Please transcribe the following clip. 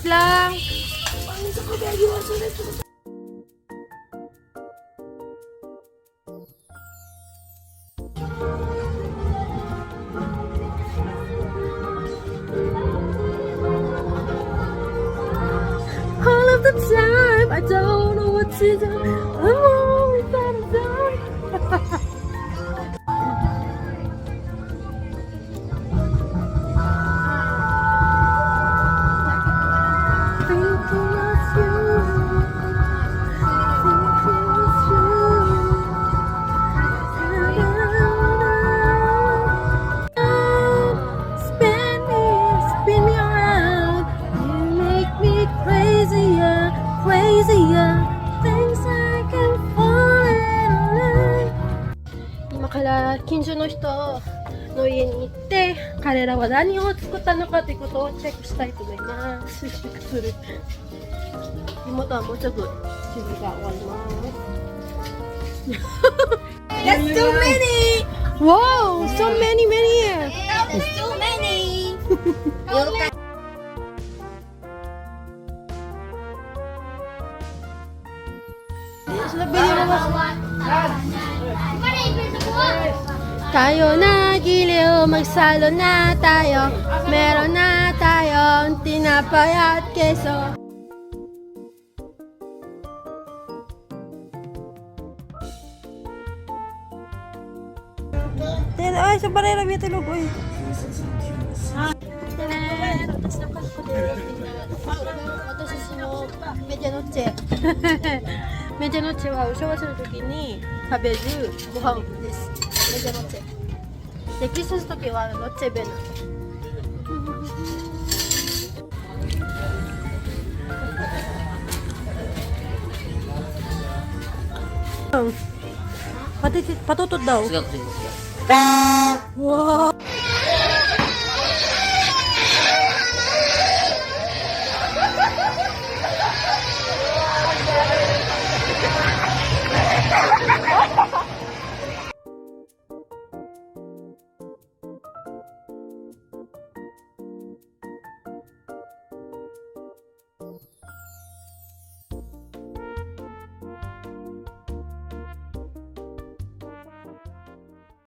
Wait lang. All of the time, I don't know what to do. I'm always out of time. Thinking of you, thinking of you. Spin me, spin me around. You make me crazier, crazier. Things I can fall in love. 今から近所の人の家に行って、彼らは何を作ったのかということをチェックしたいと思います。チェックする。妹はもうすぐ準備が終わります。 That's too many. Wow, so many, many. That's too many. Tayo na giliw, magsalo na tayo. Meron na tayong tinapay at keso. Ay, sa barera, may tulog, oy. 私の格好で私その medianoche medianoche はお正月の時に食べるご飯です。 medianoche で、クリスマスの時は noche buena。Pati patutod daw. Wow.